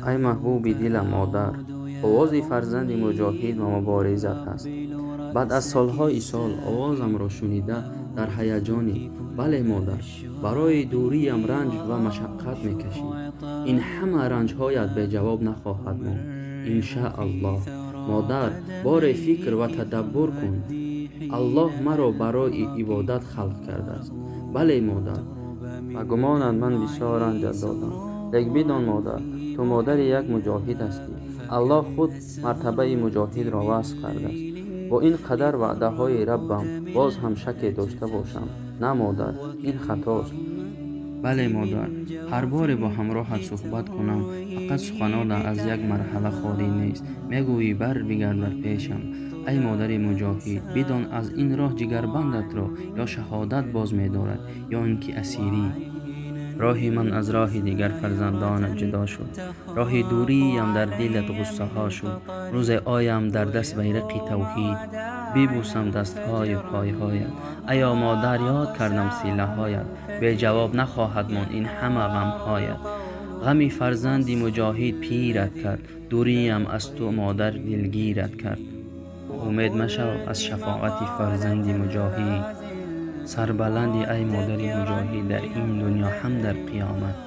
Ай маҳбуби дилам модар, овози фарзанди муҷоҳид ва муборизат аст. Баъд аз солҳои сол овозамро шунида дар ҳаяҷонӣ. Бале модар, барои дуриям ранҷ ва машаққат мекашӣ. Ин ҳама ранҷҳоят беҷавоб нахоҳад монд. Иншааллоҳ. Модар, боре фикр ва тадаббур кун. Аллоҳ маро барои ибодат халқ кардааст. Бале модар, ба гумонат ман бисёр ранҷат додам. Лек бидон модар, ту модари як муҷоҳид ҳастӣ. Аллоҳ худ мартабаи муҷоҳидро васф кардааст. Бо ин қадар ваъдаҳои Раббам боз ҳам шаке дошта бошам. На модар, ин хатост. Бале модар, ҳар боре бо ҳамроҳат суҳбат кунам, фақат суханона аз як марҳала холӣ нест. Мегӯӣ бар бигард бар пешам. Ай модари муҷоҳид, бидон аз ин роҳ ҷигарбандатро ё шаҳодат боз медорад, ё ин ки асирӣ. Роҳи ман аз роҳи дигар фарзандонат ҷудо шуд. Роҳи дуриям дар дилат ғуссаҳо шуд. Рӯзе оям дар даст байрақи тавҳид, бибӯсам дастҳою пойҳоят. Аё модар, ёд кардам силаҳоят, беҷавоб нахоҳад монд ин ҳама ғамҳоят. Ғами фарзанди муҷоҳид пират кард, дуриям аз ту модар дилгират кард. Умед машав аз шафоати фарзанди муҷоҳид. Сарбаланди ай модари муҷоҳид дар ин дунё ҳам дар қиёмат.